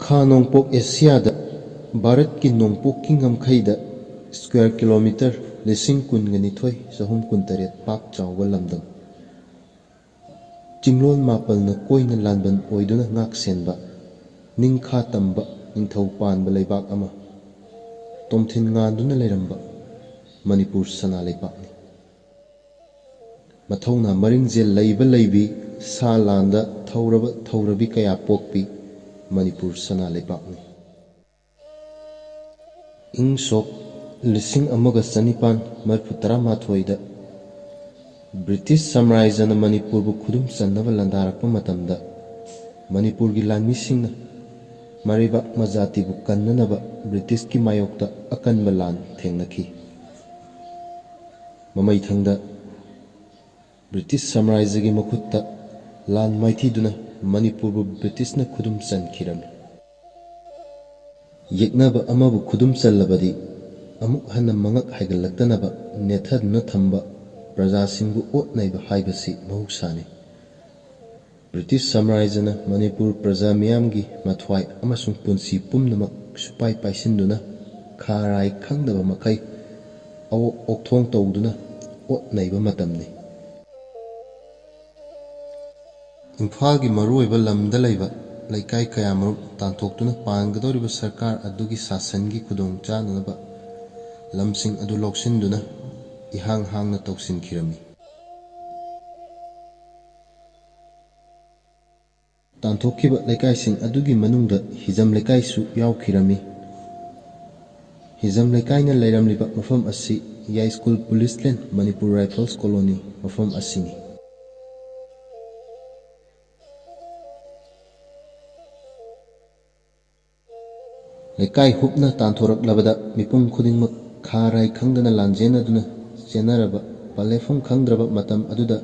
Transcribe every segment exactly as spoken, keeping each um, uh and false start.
ꯈꯥ ꯅꯣꯡꯄꯣꯛ ꯑꯦꯁꯤꯌꯥꯗ ꯚꯥꯔꯠꯀꯤ ꯅꯣꯡꯄꯣꯛꯀꯤ ꯉꯝꯈꯩꯗ square kilometre ꯂꯤꯁꯤꯡ ꯀꯨꯟꯒ ꯅꯤꯊꯣꯏ ꯆꯍꯨꯝ ꯀꯨꯟꯇꯔꯦꯠ ꯄꯥꯛ ꯆꯥꯎꯕ ꯂꯝꯗꯝ, ꯆꯤꯡꯂꯣꯟ ꯃꯥꯄꯜꯅ ꯀꯣꯏꯅ ꯂꯥꯟꯕꯟ ꯑꯣꯏꯗꯨꯅ ꯉꯥꯛ ꯁꯦꯟꯕ, ꯅꯤꯡꯈꯥ ꯇꯝꯕ ꯅꯤꯡꯊꯧ ꯄꯥꯟꯕ ꯂꯩꯕꯥꯛ ꯑꯃ, ꯇꯣꯝꯊꯤꯟ ꯉꯥꯟꯗꯨꯅ ꯂꯩꯔꯝꯕ ꯃꯅꯤꯄꯨꯔ ꯁꯅꯥ ꯂꯩꯕꯥꯛꯅꯤ꯫ ꯃꯊꯧꯅꯥ ꯃꯔꯤꯡꯖꯦꯜ ꯂꯩꯕ ꯂꯩꯕꯤ, ꯁꯥ ꯂꯥꯟꯗ ꯊꯧꯔꯕ ꯊꯧꯔꯕꯤ ꯀꯌꯥ ꯄꯣꯛꯄꯤ ꯃꯅꯤꯄꯨꯔ ꯁꯅꯥ ꯂꯩꯕꯥꯛꯅꯤ꯫ ꯏꯪ ꯁꯣꯛ ꯂꯤꯁꯤꯡ ꯑꯃꯒ ꯆꯅꯤꯄꯥꯟ ꯃꯔꯤꯐꯨ ꯇꯔꯥꯃꯥꯊꯣꯏꯗ ꯕ꯭ꯔꯤꯇꯤꯁ ꯁꯥꯝꯔꯥꯖ꯭ꯌꯅ ꯃꯅꯤꯄꯨꯔꯕꯨ ꯈꯨꯗꯨꯝ ꯆꯟꯅꯕ ꯂꯥꯟꯗꯥꯔꯛꯄ ꯃꯇꯝꯗ, ꯃꯅꯤꯄꯨꯔꯒꯤ ꯂꯥꯟꯃꯤꯁꯤꯡꯅ ꯃꯔꯩꯕꯥꯛ ꯃꯖꯥꯇꯤꯕꯨ ꯀꯟꯅꯅꯕ ꯕ꯭ꯔꯤꯇꯤꯁꯀꯤ ꯃꯥꯌꯣꯛꯇ ꯑꯀꯟꯕ ꯂꯥꯟ ꯊꯦꯡꯅꯈꯤ꯫ ꯃꯃꯩꯊꯪꯗ ꯕ꯭ꯔꯤꯇꯤꯁ ꯁꯥꯝꯔꯥꯖ꯭ꯌꯒꯤ ꯃꯈꯨꯠꯇ ꯂꯥꯟ ꯃꯥꯏꯊꯤꯗꯨꯅ ꯃꯅꯤꯄꯨꯔꯕꯨ ꯕ꯭ꯔꯤꯇꯤꯁꯅ ꯈꯨꯗꯨꯝ ꯆꯟꯈꯤꯔꯝꯃꯤ꯫ ꯌꯦꯛꯅꯕ ꯑꯃꯕꯨ ꯈꯨꯗꯨꯝ ꯆꯜꯂꯕꯗꯤ ꯑꯃꯨꯛ ꯍꯟꯅ ꯃꯉꯛ ꯍꯥꯏꯒꯠꯂꯛꯇꯅꯕ ꯅꯦꯠꯊꯗꯨꯅ ꯊꯝꯕ ꯄ꯭ꯔꯖꯥꯁꯤꯡꯕꯨ ꯑꯣꯠ ꯅꯩꯕ ꯍꯥꯏꯕꯁꯤ ꯃꯍꯧꯁꯥꯅꯤ꯫ ꯕ꯭ꯔꯤꯇꯤꯁ ꯁꯥꯝꯔꯥꯖ꯭ꯌꯅ ꯃꯅꯤꯄꯨꯔ ꯄ꯭ꯔꯖꯥ ꯃꯤꯌꯥꯝꯒꯤ ꯃꯊ꯭ꯋꯥꯏ ꯑꯃꯁꯨꯡ ꯄꯨꯟꯁꯤ ꯄꯨꯝꯅꯃꯛ ꯁꯨꯄꯥꯏ ꯄꯥꯏꯁꯤꯟꯗꯨꯅ ꯈꯥ ꯔꯥꯏ ꯈꯪꯗꯕ ꯃꯈꯩ ꯑꯋꯣꯛ ꯑꯣꯛꯊꯣꯡ ꯇꯧꯗꯨꯅ ꯑꯣꯠ ꯅꯩꯕ ꯃꯇꯝꯅꯤ꯫ ꯏꯝꯐꯥꯜꯒꯤ ꯃꯔꯨꯑꯣꯏꯕ ꯂꯝꯗ ꯂꯩꯕ ꯂꯩꯀꯥꯏ ꯀꯌꯥꯃꯔꯨꯝ ꯇꯥꯟꯊꯣꯛꯇꯨꯅ ꯄꯥꯟꯒꯗꯧꯔꯤꯕ ꯁꯔꯀꯥꯔ ꯑꯗꯨꯒꯤ ꯁꯥꯁꯟꯒꯤ ꯈꯨꯗꯣꯡ ꯆꯥꯅꯅꯕ ꯂꯝꯁꯤꯡ ꯑꯗꯨ ꯂꯧꯁꯤꯟꯗꯨꯅ ꯏꯍꯥꯡ ꯍꯥꯡꯅ ꯇꯧꯁꯤꯟꯈꯤꯔꯝꯃꯤ꯫ ꯇꯥꯟꯊꯣꯛꯈꯤꯕ ꯂꯩꯀꯥꯏꯁꯤꯡ ꯑꯗꯨꯒꯤ ꯃꯅꯨꯡꯗ ꯍꯤꯖꯝ ꯂꯩꯀꯥꯏꯁꯨ ꯌꯥꯎꯈꯤꯔꯝꯃꯤ꯫ ꯍꯤꯖꯝ ꯂꯩꯀꯥꯏꯅ ꯂꯩꯔꯝꯂꯤꯕ ꯃꯐꯝ ꯑꯁꯤ ꯌꯥꯏꯁ꯭ꯀꯨꯜ ꯄꯨꯂꯤꯁ ꯂꯦꯟ, ꯃꯅꯤꯄꯨꯔ ꯔꯥꯏꯐꯜꯁ ꯀꯣꯂꯣꯅꯤ ꯃꯐꯝ ꯑꯁꯤꯅꯤ꯫ ꯂꯩꯀꯥꯏ ꯍꯨꯞꯅ ꯇꯥꯟꯊꯣꯔꯛꯂꯕꯗ ꯃꯤꯄꯨꯝ ꯈꯨꯗꯤꯡꯃꯛ ꯈꯥ ꯔꯥꯏ ꯈꯪꯗꯅ ꯂꯥꯟꯖꯦꯟꯅꯗꯨꯅ ꯆꯦꯟꯅꯔꯕ ꯄꯟꯂꯦꯞꯐꯝ ꯈꯪꯗ꯭ꯔꯕ ꯃꯇꯝ ꯑꯗꯨꯗ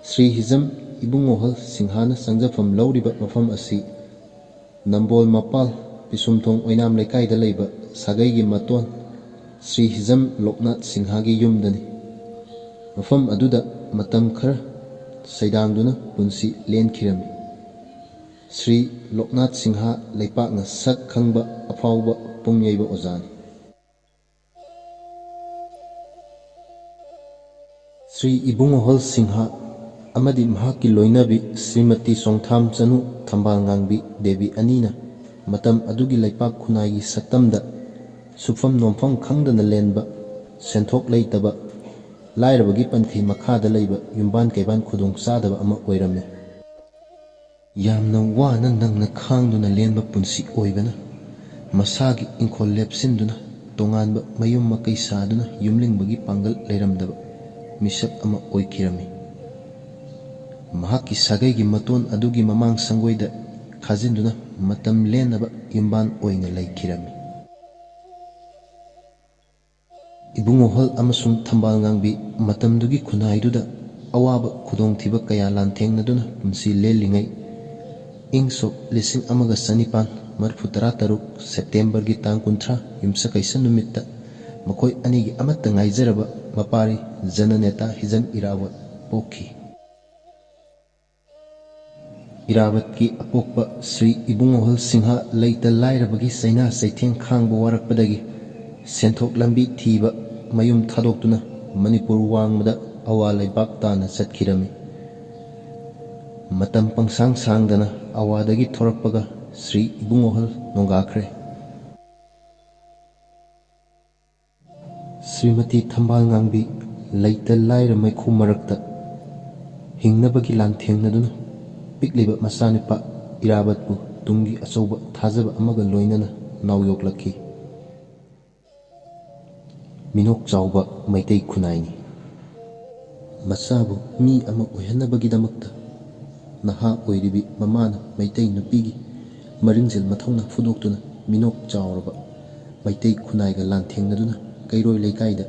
ꯁ꯭ꯔꯤ ꯍꯤꯖꯝ ꯏꯕꯨꯡꯉꯣꯍꯜ ꯁꯤꯡꯍꯥꯅ ꯆꯪꯖꯐꯝ ꯂꯧꯔꯤꯕ ꯃꯐꯝ ꯑꯁꯤ ꯅꯝꯕꯣꯜ ꯃꯄꯥꯜ ꯄꯤꯁꯨꯝꯊꯣꯡ ꯑꯣꯏꯅꯥꯝ ꯂꯩꯀꯥꯏꯗ ꯂꯩꯕ ꯁꯥꯒꯩꯒꯤ ꯃꯇꯣꯟ ꯁ꯭ꯔꯤ ꯍꯤꯖꯝ ꯂꯣꯛꯅꯥꯊ ꯁꯤꯡꯍꯥꯒꯤ ꯌꯨꯝꯗꯅꯤ꯫ ꯃꯐꯝ ꯑꯗꯨꯗ ꯃꯇꯝ ꯈꯔ ꯁꯩꯗꯥꯡꯗꯨꯅ ꯄꯨꯟꯁꯤ ꯂꯦꯟꯈꯤꯔꯝꯃꯤ꯫ ꯁ꯭ꯔꯤ ꯂꯣꯛꯅꯥꯊ ꯁꯤꯡꯍ ꯂꯩꯄꯥꯛꯅ ꯁꯛ ꯈꯪꯕ ꯑꯐꯥꯎꯕ ꯄꯨꯡ ꯌꯩꯕ ꯑꯣꯖꯥꯅꯤ꯫ ꯁ꯭ꯔꯤ ꯏꯕꯨꯡꯉꯣꯍꯜ ꯁꯤꯡꯍ ꯑꯃꯗꯤ ꯃꯍꯥꯛꯀꯤ ꯂꯣꯏꯅꯕꯤ ꯁ꯭ꯔꯤꯃꯇꯤ ꯆꯣꯡꯊꯥꯝ ꯆꯅꯨ ꯊꯝꯕꯥꯜ ꯉꯥꯡꯕꯤ ꯗꯦꯕꯤ ꯑꯅꯤꯅ ꯃꯇꯝ ꯑꯗꯨꯒꯤ ꯂꯩꯄꯥꯛ ꯈꯨꯟꯅꯥꯏꯒꯤ ꯁꯛꯇꯝꯗ ꯁꯨꯐꯝ ꯅꯣꯝꯐꯝ ꯈꯪꯗꯅ ꯂꯦꯟꯕ, ꯁꯦꯟꯊꯣꯛ ꯂꯩꯇꯕ, ꯂꯥꯏꯔꯕꯒꯤ ꯄꯟꯊꯤ ꯃꯈꯥꯗ ꯂꯩꯕ ꯌꯨꯝꯕꯥꯟ ꯀꯩꯕꯥꯟ ꯈꯨꯗꯣꯡ ꯆꯥꯗꯕ ꯑꯃ ꯑꯣꯏꯔꯝꯃꯤ꯫ ꯌꯥꯝꯅ ꯋꯥꯅ ꯅꯪꯅ ꯈꯥꯡꯗꯨꯅ ꯂꯦꯟꯕ ꯄꯨꯟꯁꯤ ꯑꯣꯏꯕꯅ, ꯃꯁꯥꯒꯤ ꯏꯪꯈꯣꯜ ꯂꯦꯞꯁꯤꯟꯗꯨꯅ, ꯇꯣꯉꯥꯟꯕ ꯃꯌꯨꯝ ꯃꯀꯩ ꯁꯥꯗꯨꯅ ꯌꯨꯝꯂꯤꯡꯕꯒꯤ ꯄꯥꯡꯒꯜ ꯂꯩꯔꯝꯗꯕ ꯃꯤꯁꯛ ꯑꯃ ꯑꯣꯏꯈꯤꯔꯝꯃꯤ꯫ ꯃꯍꯥꯛꯀꯤ ꯁꯥꯒꯩꯒꯤ ꯃꯇꯣꯟ ꯑꯗꯨꯒꯤ ꯃꯃꯥꯡ ꯁꯪꯒꯣꯏꯗ ꯈꯥꯖꯤꯟꯗꯨꯅ ꯃꯇꯝ ꯂꯦꯟꯅꯕ ꯌꯨꯝꯕꯥꯟ ꯑꯣꯏꯅ ꯂꯩꯈꯤꯔꯝꯃꯤ꯫ ꯏꯕꯨꯡꯉꯣꯍꯜ ꯑꯃꯁꯨꯡ ꯊꯝꯕꯥꯜ ꯉꯥꯡꯕꯤ ꯃꯇꯝꯗꯨꯒꯤ ꯈꯨꯟꯅꯥꯏꯗꯨꯗ ꯑꯋꯥꯕ ꯈꯨꯗꯣꯡꯊꯤꯕ ꯀꯌꯥ ꯂꯥꯟꯊꯦꯡꯅꯗꯨꯅ ꯄꯨꯟꯁꯤ ꯂꯦꯜꯂꯤꯉꯩ, ꯏꯪ ꯁꯣꯛ ꯂꯤꯁꯤꯡ ꯑꯃꯒ ꯆꯅꯤꯄꯥꯟ ꯃꯔꯤꯐꯨ ꯇꯔꯥ ꯇꯔꯨꯛ ꯁꯦꯞꯇꯦꯝꯕꯔꯒꯤ ꯇꯥꯡ ꯀꯨꯟꯊ꯭ꯔꯥ ꯌꯨꯝꯁꯀꯩꯁ ꯅꯨꯃꯤꯠꯇ ꯃꯈꯣꯏ ꯑꯅꯤꯒꯤ ꯑꯃꯠꯇ ꯉꯥꯏꯖꯔꯕ ꯃꯄꯥꯔꯤ ꯖꯅꯅꯦꯇꯥ ꯍꯤꯖꯝ ꯏꯔꯥꯕꯣꯠ ꯄꯣꯛꯈꯤ꯫ ꯏꯔꯥꯕꯠꯀꯤ ꯑꯄꯣꯛꯄ ꯁ꯭ꯔꯤ ꯏꯕꯨꯡꯉꯣꯍꯜ ꯁꯤꯡꯍ ꯂꯩꯇ ꯂꯥꯏꯔꯕꯒꯤ ꯆꯩꯅꯥ ꯆꯩꯊꯦꯡ ꯈꯥꯡꯕ ꯋꯥꯔꯛꯄꯗꯒꯤ ꯁꯦꯟꯊꯣꯛ ꯂꯝꯕꯤ ꯊꯤꯕ ꯃꯌꯨꯝ ꯊꯥꯗꯣꯛꯇꯨꯅ ꯃꯅꯤꯄꯨꯔ ꯋꯥꯡꯃꯗ ꯑꯋꯥ ꯂꯩꯕꯥꯛ ꯇꯥꯟꯅ ꯆꯠꯈꯤꯔꯝꯃꯤ꯫ ꯃꯇꯝ ꯄꯪꯁꯥꯡ ꯁꯥꯡꯗꯅ ꯑꯋꯥꯗꯒꯤ ꯊꯣꯔꯛꯄꯒ ꯁ꯭ꯔꯤ ꯏꯕꯨꯡꯉꯣꯍꯜ ꯅꯣꯡꯒꯥꯈ꯭ꯔꯦ꯫ ꯁ꯭ꯔꯤꯃꯇꯤ ꯊꯝꯕꯥꯜ ꯉꯥꯡꯕꯤ ꯂꯩꯇ ꯂꯥꯏꯔ ꯃꯩꯈꯨ ꯃꯔꯛꯇ ꯍꯤꯡꯅꯕꯒꯤ ꯂꯥꯟꯊꯦꯡꯅꯗꯨꯅ ꯄꯤꯛꯂꯤꯕ ꯃꯆꯥꯅꯨꯄꯥ ꯏꯔꯥꯕꯠꯄꯨ ꯇꯨꯡꯒꯤ ꯑꯆꯧꯕ ꯊꯥꯖꯕ ꯑꯃꯒ ꯂꯣꯏꯅꯅ ꯅꯥꯎ ꯌꯣꯛꯂꯛꯈꯤ꯫ ꯃꯤꯅꯣꯛ ꯆꯥꯎꯕ ꯃꯩꯇꯩ ꯈꯨꯟꯅꯥꯏꯅꯤ꯫ ꯃꯆꯥꯕꯨ ꯃꯤ ꯑꯃ ꯑꯣꯏꯍꯟꯅꯕꯒꯤꯗꯃꯛꯇ ꯅꯍꯥ ꯑꯣꯏꯔꯤꯕꯤ ꯃꯃꯥꯅ ꯃꯩꯇꯩ ꯅꯨꯄꯤꯒꯤ ꯃꯔꯤꯡꯖꯦꯜ ꯃꯊꯧꯅꯥ ꯐꯨꯗꯣꯛꯇꯨꯅ ꯃꯤꯅꯣꯛ ꯆꯥꯎꯔꯕ ꯃꯩꯇꯩ ꯈꯨꯟꯅꯥꯏꯒ ꯂꯥꯟꯊꯦꯡꯅꯗꯨꯅ ꯀꯩꯔꯣꯏ ꯂꯩꯀꯥꯏꯗ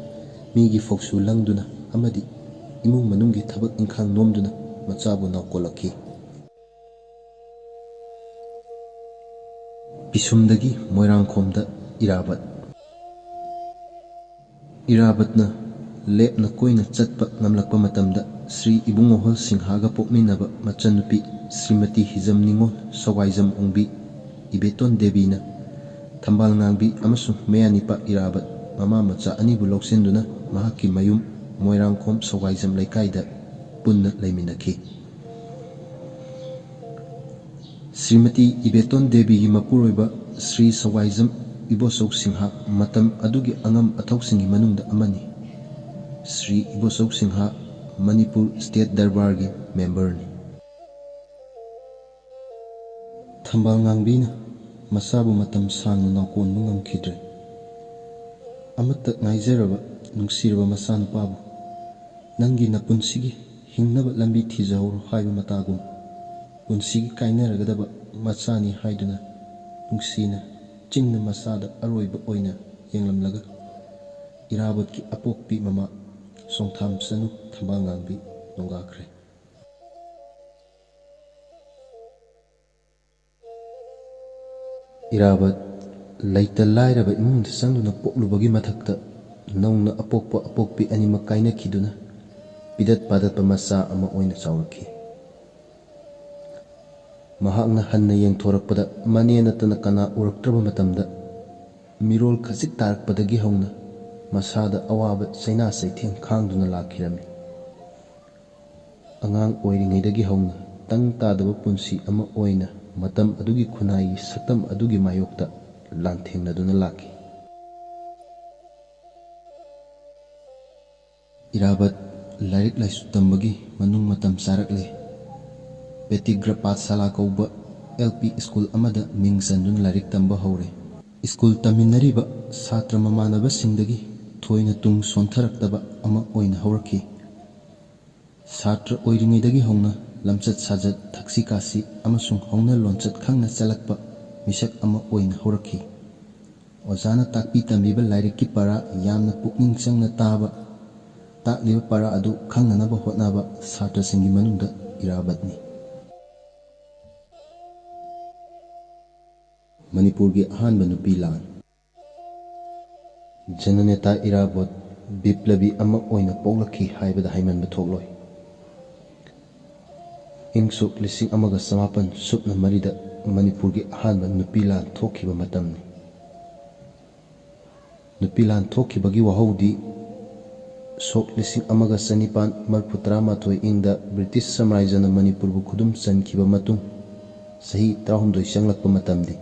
ꯃꯤꯒꯤ ꯐꯧꯁꯨ ꯂꯪꯗꯨꯅ ꯑꯃꯗꯤ ꯏꯃꯨꯡ ꯃꯅꯨꯡꯒꯤ ꯊꯕꯛ ꯏꯪꯈꯥꯡ ꯅꯣꯝꯗꯨꯅ ꯃꯆꯥꯕꯨ ꯅꯥꯎꯀꯣꯜꯂꯛꯈꯤ꯫ ꯄꯤꯁꯨꯝꯗꯒꯤ ꯃꯣꯏꯔꯥꯡꯈꯣꯝꯗ ꯏꯔꯥꯕꯠ꯫ ꯏꯔꯥꯕꯠꯅ ꯂꯦꯞꯅ ꯀꯣꯏꯅ ꯆꯠꯄ ꯉꯝꯂꯛꯄ ꯃꯇꯝꯗ ꯁ꯭ꯔꯤ ꯏꯕꯨꯡꯉꯣꯍꯜ ꯁꯤꯡꯍꯒ ꯄꯣꯛꯃꯤꯟꯅꯕ ꯃꯆꯟꯅꯨꯄꯤ ꯁ꯭ꯔꯤꯃꯇꯤ ꯍꯤꯖꯝ ꯅꯤꯉꯣꯜ ꯁꯋꯥꯏꯖꯝ ꯑꯣꯡꯕꯤ ꯏꯕꯦꯇꯣꯟ ꯗꯦꯕꯤꯅ ꯊꯝꯕꯥꯜ ꯉꯥꯡꯕꯤ ꯑꯃꯁꯨꯡ ꯃꯌꯥꯅꯤꯄꯥ ꯏꯔꯥꯕꯠ ꯃꯃꯥ ꯃꯆꯥ ꯑꯅꯤꯕꯨ ꯂꯧꯁꯤꯟꯗꯨꯅ ꯃꯍꯥꯛꯀꯤ ꯃꯌꯨꯝ ꯃꯣꯏꯔꯥꯡꯈꯣꯝ ꯁꯋꯥꯏꯖꯝ ꯂꯩꯀꯥꯏꯗ ꯄꯨꯟꯅ ꯂꯩꯃꯤꯟꯅꯈꯤ꯫ ꯁ꯭ꯔꯤꯃꯇꯤ ꯏꯕꯦꯇꯣꯟ ꯗꯦꯕꯤꯒꯤ ꯃꯄꯨꯔꯣꯏꯕ ꯁ꯭ꯔꯤ ꯁꯋꯥꯏꯖꯝ ꯏꯕꯣꯆꯧ ꯁꯤꯡꯍ ꯃꯇꯝ ꯑꯗꯨꯒꯤ ꯑꯉꯝ ꯑꯊꯧꯁꯤꯡꯒꯤ ꯃꯅꯨꯡꯗ ꯑꯃꯅꯤ꯫ ꯁ꯭ꯔꯤ ꯏꯕꯣꯆꯧ ꯁꯤꯡꯍ ꯃꯅꯤꯄꯨꯔ ꯁ꯭ꯇꯦꯠ ꯗꯔꯕꯥꯔꯒꯤ ꯃꯦꯝꯕꯔꯅꯤ꯫ ꯊꯝꯕꯥꯜ ꯉꯥꯡꯕꯤꯅ ꯃꯆꯥꯕꯨ ꯃꯇꯝ ꯁꯥꯡꯅ ꯅꯥꯎꯀꯣꯟꯕ ꯉꯝꯈꯤꯗ꯭ꯔꯦ꯫ ꯑꯃꯠꯇ ꯉꯥꯏꯖꯔꯕ ꯅꯨꯡꯁꯤꯔꯕ ꯃꯆꯥꯅꯨꯄꯥꯕꯨ ꯅꯪꯒꯤ ꯅꯄꯨꯟꯁꯤꯒꯤ ꯍꯤꯡꯅꯕ ꯂꯝꯕꯤ ꯊꯤꯖꯍꯧꯔꯣ ꯍꯥꯏꯕ ꯃꯇꯥꯒꯨꯝ ꯄꯨꯟꯁꯤꯒꯤ ꯀꯥꯏꯅꯔꯒꯗꯕ ꯃꯆꯥꯅꯤ ꯍꯥꯏꯗꯨꯅ ꯅꯨꯡꯁꯤꯅ ꯆꯤꯡꯅ ꯃꯆꯥꯗ ꯑꯔꯣꯏꯕ ꯑꯣꯏꯅ ꯌꯦꯡꯂꯝꯂꯒ ꯏꯔꯥꯕꯣꯠꯀꯤ ꯑꯄꯣꯛꯄꯤ ꯃꯃꯥ ꯆꯣꯡꯊꯥꯝ ꯆꯅꯨ ꯊꯝꯕꯥꯜ ꯉꯥꯡꯕꯤ ꯅꯣꯡꯒꯥꯈ꯭ꯔꯦ꯫ ꯏꯔꯥꯕꯠ ꯂꯩꯇ ꯂꯥꯏꯔꯕ ꯏꯃꯨꯡꯗ ꯆꯪꯗꯨꯅ ꯄꯣꯛꯂꯨꯕꯒꯤ ꯃꯊꯛꯇ ꯅꯧꯅ ꯑꯄꯣꯛꯄ ꯑꯄꯣꯛꯄꯤ ꯑꯅꯤꯃꯛ ꯀꯥꯏꯅꯈꯤꯗꯨꯅ ꯄꯤꯗꯠ ꯄꯥꯗꯠꯄ ꯃꯆꯥ ꯑꯃ ꯑꯣꯏꯅ ꯆꯥꯎꯔꯛꯈꯤ꯫ ꯃꯍꯥꯛꯅ ꯍꯟꯅ ꯌꯦꯡꯊꯣꯔꯛꯄꯗ ꯃꯅꯦ ꯅꯠꯇꯅ ꯀꯅꯥ ꯎꯔꯛꯇ꯭ꯔꯕ ꯃꯇꯝꯗ ꯃꯤꯔꯣꯜ ꯈꯖꯤꯛ ꯇꯥꯔꯛꯄꯗꯒꯤ ꯍꯧꯅ ꯃꯁꯥꯗ ꯑꯋꯥꯕ ꯆꯩꯅꯥ ꯆꯩꯊꯦꯡ ꯈꯥꯡꯗꯨꯅ ꯂꯥꯛꯈꯤꯔꯝꯃꯤ꯫ ꯑꯉꯥꯡ ꯑꯣꯏꯔꯤꯉꯩꯗꯒꯤ ꯍꯧꯅ ꯇꯪ ꯇꯥꯗꯕ ꯄꯨꯟꯁꯤ ꯑꯃ ꯑꯣꯏꯅ ꯃꯇꯝ ꯑꯗꯨꯒꯤ ꯈꯨꯟꯅꯥꯏꯒꯤ ꯁꯛꯇꯝ ꯑꯗꯨꯒꯤ ꯃꯥꯌꯣꯛꯇ ꯂꯥꯟꯊꯦꯡꯅꯗꯨꯅ ꯂꯥꯛꯈꯤ꯫ ꯏꯔꯥꯕꯠ ꯂꯥꯏꯔꯤꯛ ꯂꯥꯏꯁꯨ ꯇꯝꯕꯒꯤ ꯃꯅꯨꯡ ꯃꯇꯝ ꯆꯥꯔꯛꯂꯦ꯫ ꯄꯦꯇꯤꯒ꯭ꯔ ꯄꯥꯊꯁꯥꯂꯥ ꯀꯧꯕ ꯑꯦꯜ ꯄꯤ ꯁ꯭ꯀꯨꯜ ꯑꯃꯗ ꯃꯤꯡ ꯆꯟꯗꯨꯅ ꯂꯥꯏꯔꯤꯛ ꯇꯝꯕ ꯍꯧꯔꯦ꯫ ꯁ꯭ꯀꯨꯜ ꯇꯝꯃꯤꯟꯅꯔꯤꯕ ꯁꯥꯇ꯭ꯔ ꯃꯃꯥꯟꯅꯕꯁꯤꯡꯗꯒꯤ ꯊꯣꯏꯅ ꯇꯨꯡ ꯁꯣꯟꯊꯔꯛꯇꯕ ꯑꯃ ꯑꯣꯏꯅ ꯍꯧꯔꯛꯈꯤ꯫ ꯁꯥꯇ꯭ꯔ ꯑꯣꯏꯔꯤꯉꯩꯗꯒꯤ ꯍꯧꯅ ꯂꯝꯆꯠ ꯁꯥꯖꯠ, ꯊꯛꯁꯤ ꯈꯥꯁꯤ ꯑꯃꯁꯨꯡ ꯍꯧꯅ ꯂꯣꯟꯆꯠ ꯈꯪꯅ ꯆꯠꯂꯛꯄ ꯃꯤꯁꯛ ꯑꯃ ꯑꯣꯏꯅ ꯍꯧꯔꯛꯈꯤ꯫ ꯑꯣꯖꯥꯅ ꯇꯥꯛꯄꯤ ꯇꯝꯕꯤꯕ ꯂꯥꯏꯔꯤꯛꯀꯤ ꯄꯔꯥ ꯌꯥꯝꯅ ꯄꯨꯛꯅꯤꯡ ꯆꯪꯅ ꯇꯥꯕ, ꯇꯥꯛꯂꯤꯕ ꯄꯔꯥ ꯑꯗꯨ ꯈꯪꯅꯅꯕ ꯍꯣꯠꯅꯕ ꯁꯥꯇ꯭ꯔꯁꯤꯡꯒꯤ ꯃꯅꯨꯡꯗ ꯏꯔꯥꯕꯠꯅꯤ꯫ ꯃꯅꯤꯄꯨꯔꯒꯤ ꯑꯍꯥꯟꯕ ꯅꯨꯄꯤ ꯂꯥꯟ꯫ ꯖꯅꯅꯦꯇꯥ ꯏꯔꯥꯕꯣꯠ ꯕꯤꯄ꯭ꯂꯕꯤ ꯑꯃ ꯑꯣꯏꯅ ꯄꯣꯛꯂꯛꯈꯤ ꯍꯥꯏꯕꯗ ꯍꯥꯏꯃꯟꯕ ꯊꯣꯛꯂꯣꯏ꯫ ꯏꯪ ꯁꯣꯛ ꯂꯤꯁꯤꯡ ꯑꯃꯒ ꯆꯃꯥꯄꯟ ꯁꯨꯞꯅ ꯃꯔꯤꯗ ꯃꯅꯤꯄꯨꯔꯒꯤ ꯑꯍꯥꯟꯕ ꯅꯨꯄꯤ ꯂꯥꯟ ꯊꯣꯛꯈꯤꯕ ꯃꯇꯝꯅꯤ꯫ ꯅꯨꯄꯤ ꯂꯥꯟ ꯊꯣꯛꯈꯤꯕꯒꯤ ꯋꯥꯍꯧꯗꯤ ꯁꯣꯛ ꯂꯤꯁꯤꯡ ꯑꯃꯒ ꯆꯅꯤꯄꯥꯟ ꯃꯔꯤꯐꯨ ꯇꯔꯥꯃꯥꯊꯣꯏ ꯏꯪꯗ ꯕ꯭ꯔꯤꯇꯤꯁ ꯁꯥꯝꯔꯥꯖ꯭ꯌꯅ ꯃꯅꯤꯄꯨꯔꯕꯨ ꯈꯨꯗꯨꯝ ꯆꯟꯈꯤꯕ ꯃꯇꯨꯡ ꯆꯍꯤ ꯇꯔꯥꯍꯨꯝꯗꯣꯏ ꯆꯪꯂꯛꯄ ꯃꯇꯝꯗꯤ꯫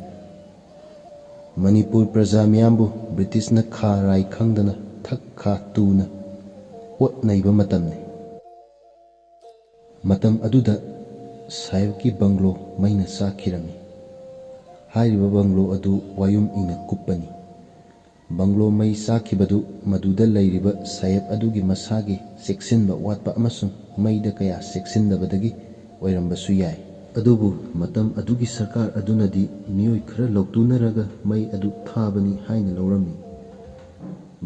ꯃꯅꯤꯄꯨꯔ ꯄ꯭ꯔꯖꯥ ꯃꯤꯌꯥꯝꯕꯨ ꯕ꯭ꯔꯤꯇꯤꯁꯅ ꯈꯥ ꯔꯥꯏ ꯈꯪꯗꯅ ꯊꯛ ꯈꯥ ꯇꯨꯅ ꯑꯣꯠ ꯅꯩꯕ ꯃꯇꯝꯅꯤ꯫ ꯃꯇꯝ ꯑꯗꯨꯗ ꯁꯥꯍꯦꯕꯀꯤ ꯕꯪꯒ꯭ꯂꯣ ꯃꯩꯅ ꯆꯥꯛꯈꯤꯔꯝꯃꯤ꯫ ꯍꯥꯏꯔꯤꯕ ꯕꯪꯒ꯭ꯂꯣ ꯑꯗꯨ ꯋꯥꯌꯨꯝ ꯏꯅ ꯀꯨꯞꯄꯅꯤ꯫ ꯕꯪꯒ꯭ꯂꯣ ꯃꯩ ꯆꯥꯛꯈꯤꯕꯗꯨ ꯃꯗꯨꯗ ꯂꯩꯔꯤꯕ ꯁꯥꯍꯦꯕ ꯑꯗꯨꯒꯤ ꯃꯁꯥꯒꯤ ꯆꯦꯛꯁꯤꯟꯕ ꯋꯥꯠꯄ ꯑꯃꯁꯨꯡ ꯃꯩꯗ ꯀꯌꯥ ꯆꯦꯛꯁꯤꯟꯗꯕꯗꯒꯤ ꯑꯣꯏꯔꯝꯕꯁꯨ ꯌꯥꯏ꯫ ꯑꯗꯨꯕꯨ ꯃꯇꯝ ꯑꯗꯨꯒꯤ ꯁꯔꯀꯥꯔ ꯑꯗꯨꯅꯗꯤ ꯃꯤꯑꯣꯏ ꯈꯔ ꯂꯧꯇꯨꯅꯔꯒ ꯃꯩ ꯑꯗꯨ ꯊꯥꯕꯅꯤ ꯍꯥꯏꯅ ꯂꯧꯔꯝꯃꯤ꯫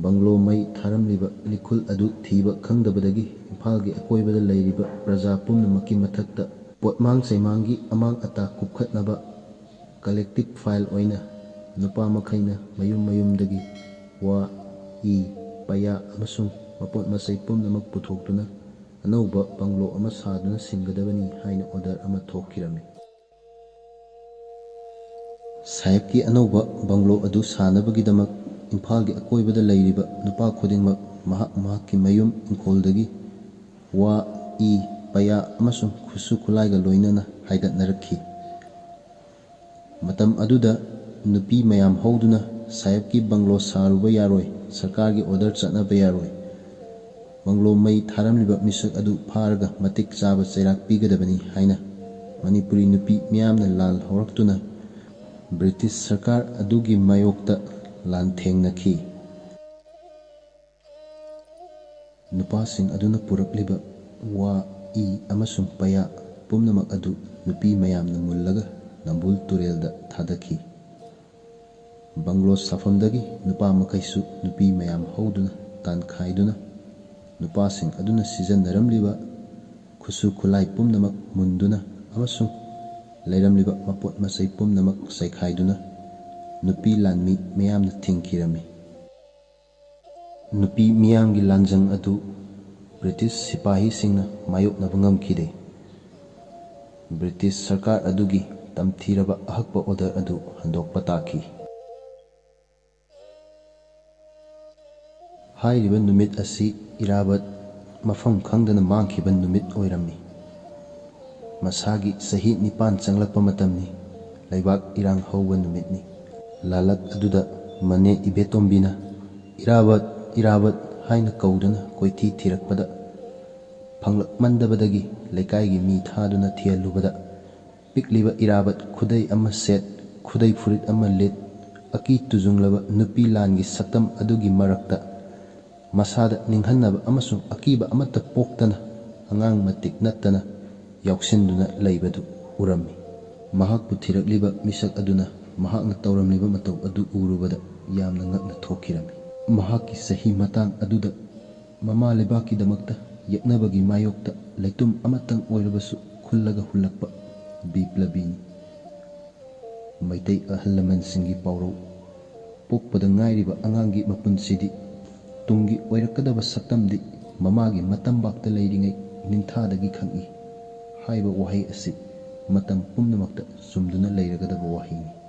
ꯕꯪꯒ꯭ꯂꯣ ꯃꯩ ꯊꯥꯔꯝꯂꯤꯕ ꯂꯤꯈꯨꯜ ꯑꯗꯨ ꯊꯤꯕ ꯈꯪꯗꯕꯗꯒꯤ ꯏꯝꯐꯥꯜꯒꯤ ꯑꯀꯣꯏꯕꯗ ꯂꯩꯔꯤꯕ ꯄ꯭ꯔꯖꯥ ꯄꯨꯝꯅꯃꯛꯀꯤ ꯃꯊꯛꯇ ꯄꯣꯠꯃꯥꯡ ꯆꯩꯃꯥꯡꯒꯤ ꯑꯃꯥꯡ ꯑꯇꯥ ꯀꯨꯞꯈꯠꯅꯕ ꯀꯂꯦꯛꯇꯤꯚ ꯐꯥꯏꯜ ꯑꯣꯏꯅ ꯅꯨꯄꯥ ꯃꯈꯩꯅ ꯃꯌꯨꯝ ꯃꯌꯨꯝꯗꯒꯤ ꯋꯥ, ꯏ, ꯄꯩꯌꯥ ꯑꯃꯁꯨꯡ ꯃꯄꯣꯠ ꯃꯆꯩ ꯄꯨꯝꯅꯃꯛ ꯄꯨꯊꯣꯛꯇꯨꯅ ꯑꯅꯧꯕ ꯕꯪꯒ꯭ꯂꯣ ꯑꯃ ꯁꯥꯗꯨꯅ ꯁꯤꯟꯒꯗꯕꯅꯤ ꯍꯥꯏꯅ ꯑꯣꯔꯗꯔ ꯑꯃ ꯊꯣꯛꯈꯤꯔꯝꯃꯤ꯫ ꯁꯥꯍꯦꯕꯀꯤ ꯑꯅꯧꯕ ꯕꯪꯒ꯭ꯂꯣ ꯑꯗꯨ ꯁꯥꯅꯕꯒꯤꯗꯃꯛ ꯏꯝꯐꯥꯜꯒꯤ ꯑꯀꯣꯏꯕꯗ ꯂꯩꯔꯤꯕ ꯅꯨꯄꯥ ꯈꯨꯗꯤꯡꯃꯛ ꯃꯍꯥꯛ ꯃꯍꯥꯛꯀꯤ ꯃꯌꯨꯝ ꯏꯪꯈꯣꯜꯗꯒꯤ ꯋꯥ, ꯏ, ꯄꯩꯌꯥ ꯑꯃꯁꯨꯡ ꯈꯨꯠꯁꯨ ꯈꯨꯠꯂꯥꯏꯒ ꯂꯣꯏꯅꯅ ꯍꯥꯏꯒꯠꯅꯔꯛꯈꯤ꯫ ꯃꯇꯝ ꯑꯗꯨꯗ ꯅꯨꯄꯤ ꯃꯌꯥꯝ ꯍꯧꯗꯨꯅ ꯁꯥꯍꯦꯕꯀꯤ ꯕꯪꯒ꯭ꯂꯣ ꯁꯥꯔꯨꯕ ꯌꯥꯔꯣꯏ, ꯁꯔꯀꯥꯔꯒꯤ ꯑꯣꯔꯗꯔ ꯆꯠꯅꯕ ꯌꯥꯔꯣꯏ, ꯕꯪꯒ꯭ꯂꯣ ꯃꯩ ꯊꯥꯔꯝꯂꯤꯕ ꯃꯤꯁꯛ ꯑꯗꯨ ꯐꯥꯔꯒ ꯃꯇꯤꯛ ꯆꯥꯕ ꯆꯩꯔꯥꯛ ꯄꯤꯒꯗꯕꯅꯤ ꯍꯥꯏꯅ ꯃꯅꯤꯄꯨꯔꯤ ꯅꯨꯄꯤ ꯃꯤꯌꯥꯝꯅ ꯂꯥꯜ ꯍꯧꯔꯛꯇꯨꯅ ꯕ꯭ꯔꯤꯇꯤꯁ ꯁꯔꯀꯥꯔ ꯑꯗꯨꯒꯤ ꯃꯥꯌꯣꯛꯇ ꯂꯥꯟꯊꯦꯡꯅꯈꯤ꯫ ꯅꯨꯄꯥꯁꯤꯡ ꯑꯗꯨꯅ ꯄꯨꯔꯛꯂꯤꯕ ꯋꯥ, ꯏ ꯑꯃꯁꯨꯡ ꯄꯩꯌꯥ ꯄꯨꯝꯅꯃꯛ ꯑꯗꯨ ꯅꯨꯄꯤ ꯃꯌꯥꯝꯅ ꯃꯨꯜꯂꯒ ꯅꯝꯕꯨꯜ ꯇꯨꯔꯦꯜꯗ ꯊꯥꯗꯈꯤ꯫ ꯕꯪꯒ꯭ꯂꯣ ꯁꯥꯐꯝꯗꯒꯤ ꯅꯨꯄꯥ ꯃꯈꯩꯁꯨ ꯅꯨꯄꯤ ꯃꯌꯥꯝ ꯍꯧꯗꯨꯅ ꯇꯥꯟꯈꯥꯏꯗꯨꯅ ꯅꯨꯄꯥꯁꯤꯡ ꯑꯗꯨꯅ ꯁꯤꯖꯤꯟꯅꯔꯝꯂꯤꯕ ꯈꯨꯠꯁꯨ ꯈꯨꯠꯂꯥꯏ ꯄꯨꯝꯅꯃꯛ ꯃꯨꯟꯗꯨꯅ ꯑꯃꯁꯨꯡ ꯂꯩꯔꯝꯂꯤꯕ ꯃꯄꯣꯠ ꯃꯆꯩ ꯄꯨꯝꯅꯃꯛ ꯆꯥꯏꯈꯥꯏꯗꯨꯅ ꯅꯨꯄꯤ ꯂꯥꯟꯃꯤ ꯃꯌꯥꯝꯅ ꯊꯤꯡꯈꯤꯔꯝꯃꯤ꯫ ꯅꯨꯄꯤ ꯃꯤꯌꯥꯝꯒꯤ ꯂꯥꯟꯖꯪ ꯑꯗꯨ ꯕ꯭ꯔꯤꯇꯤꯁ ꯁꯤꯄꯥꯍꯤꯁꯤꯡꯅ ꯃꯥꯌꯣꯛꯅꯕ ꯉꯝꯈꯤꯗꯦ꯫ ꯕ꯭ꯔꯤꯇꯤꯁ ꯁꯔꯀꯥꯔ ꯑꯗꯨꯒꯤ ꯇꯝꯊꯤꯔꯕ ꯑꯍꯛꯄ ꯑꯣꯔꯗꯔ ꯑꯗꯨ ꯍꯟꯗꯣꯛꯄ ꯇꯥꯈꯤ꯫ ꯍꯥꯏꯔꯤꯕ ꯅꯨꯃꯤꯠ ꯑꯁꯤ ꯏꯔꯥꯕꯠ ꯃꯐꯝ ꯈꯪꯗꯅ ꯃꯥꯡꯈꯤꯕ ꯅꯨꯃꯤꯠ ꯑꯣꯏꯔꯝꯃꯤ꯫ ꯃꯁꯥꯒꯤ ꯆꯍꯤ ꯅꯤꯄꯥꯟ ꯆꯪꯂꯛꯄ ꯃꯇꯝꯅꯤ꯫ ꯂꯩꯕꯥꯛ ꯏꯔꯥꯡ ꯍꯧꯕ ꯅꯨꯃꯤꯠꯅꯤ꯫ ꯂꯥꯂꯛ ꯑꯗꯨꯗ ꯃꯅꯦ ꯏꯕꯦꯇꯣꯝꯕꯤꯅ "ꯏꯔꯥꯕꯠ, ꯏꯔꯥꯕꯠ" ꯍꯥꯏꯅ ꯀꯧꯗꯨꯅ ꯀꯣꯏꯊꯤ ꯊꯤꯔꯛꯄꯗ, ꯐꯪꯂꯛꯃꯟꯗꯕꯗꯒꯤ ꯂꯩꯀꯥꯏꯒꯤ ꯃꯤ ꯊꯥꯗꯨꯅ ꯊꯤꯍꯜꯂꯨꯕꯗ, ꯄꯤꯛꯂꯤꯕ ꯏꯔꯥꯕꯠ ꯈꯨꯗꯩ ꯑꯃ ꯁꯦꯠ, ꯈꯨꯗꯩ ꯐꯨꯔꯤꯠ ꯑꯃ ꯂꯤꯠ, ꯑꯀꯤ ꯇꯨꯖꯨꯡꯂꯕ ꯅꯨꯄꯤ ꯂꯥꯟꯒꯤ ꯁꯛꯇꯝ ꯑꯗꯨꯒꯤ ꯃꯔꯛꯇ, ꯃꯁꯥꯗ ꯅꯤꯡꯍꯟꯅꯕ ꯑꯃꯁꯨꯡ ꯑꯀꯤꯕ ꯑꯃꯠꯇ ꯄꯣꯛꯇꯅ, ꯑꯉꯥꯡ ꯃꯇꯤꯛ ꯅꯠꯇꯅ ꯌꯥꯎꯁꯤꯟꯗꯨꯅ ꯂꯩꯕꯗꯨ ꯎꯔꯝꯃꯤ꯫ ꯃꯍꯥꯛꯄꯨ ꯊꯤꯔꯛꯂꯤꯕ ꯃꯤꯁꯛ ꯑꯗꯨꯅ ꯃꯍꯥꯛꯅ ꯇꯧꯔꯝꯂꯤꯕ ꯃꯇꯧ ꯑꯗꯨ ꯎꯔꯨꯕꯗ ꯌꯥꯝꯅ ꯉꯛꯅ ꯊꯣꯛꯈꯤꯔꯝꯃꯤ꯫ ꯃꯍꯥꯛꯀꯤ ꯆꯍꯤ ꯃꯇꯥꯡ ꯑꯗꯨꯗ ꯃꯃꯥ ꯂꯩꯕꯥꯛꯀꯤꯗꯃꯛꯇ ꯌꯦꯛꯅꯕꯒꯤ ꯃꯥꯌꯣꯛꯇ ꯂꯩꯇꯨꯝ ꯑꯃꯇꯪ ꯑꯣꯏꯔꯕꯁꯨ ꯈꯨꯜꯂꯒ ꯍꯨꯜꯂꯛꯄ ꯕꯤꯄ꯭ꯂꯕꯤꯅꯤ꯫ ꯃꯩꯇꯩ ꯑꯍꯜ ꯂꯃꯟꯁꯤꯡꯒꯤ ꯄꯥꯎꯔꯧ, "ꯄꯣꯛꯄꯗ ꯉꯥꯏꯔꯤꯕ ꯑꯉꯥꯡꯒꯤ ꯃꯄꯨꯟꯁꯤꯗꯤ, ꯇꯨꯡꯒꯤ ꯑꯣꯏꯔꯛꯀꯗꯕ ꯁꯛꯇꯝꯗꯤ ꯃꯃꯥꯒꯤ ꯃꯇꯝꯕꯥꯛꯇ ꯂꯩꯔꯤꯉꯩ ꯅꯤꯡꯊꯥꯗꯒꯤ ꯈꯪꯏ" ꯍꯥꯏꯕ ꯋꯥꯍꯩ ꯑꯁꯤ ꯃꯇꯝ ꯄꯨꯝꯅꯃꯛꯇ ꯆꯨꯝꯗꯨꯅ ꯂꯩꯔꯒꯗꯕ ꯋꯥꯍꯩꯅꯤ꯫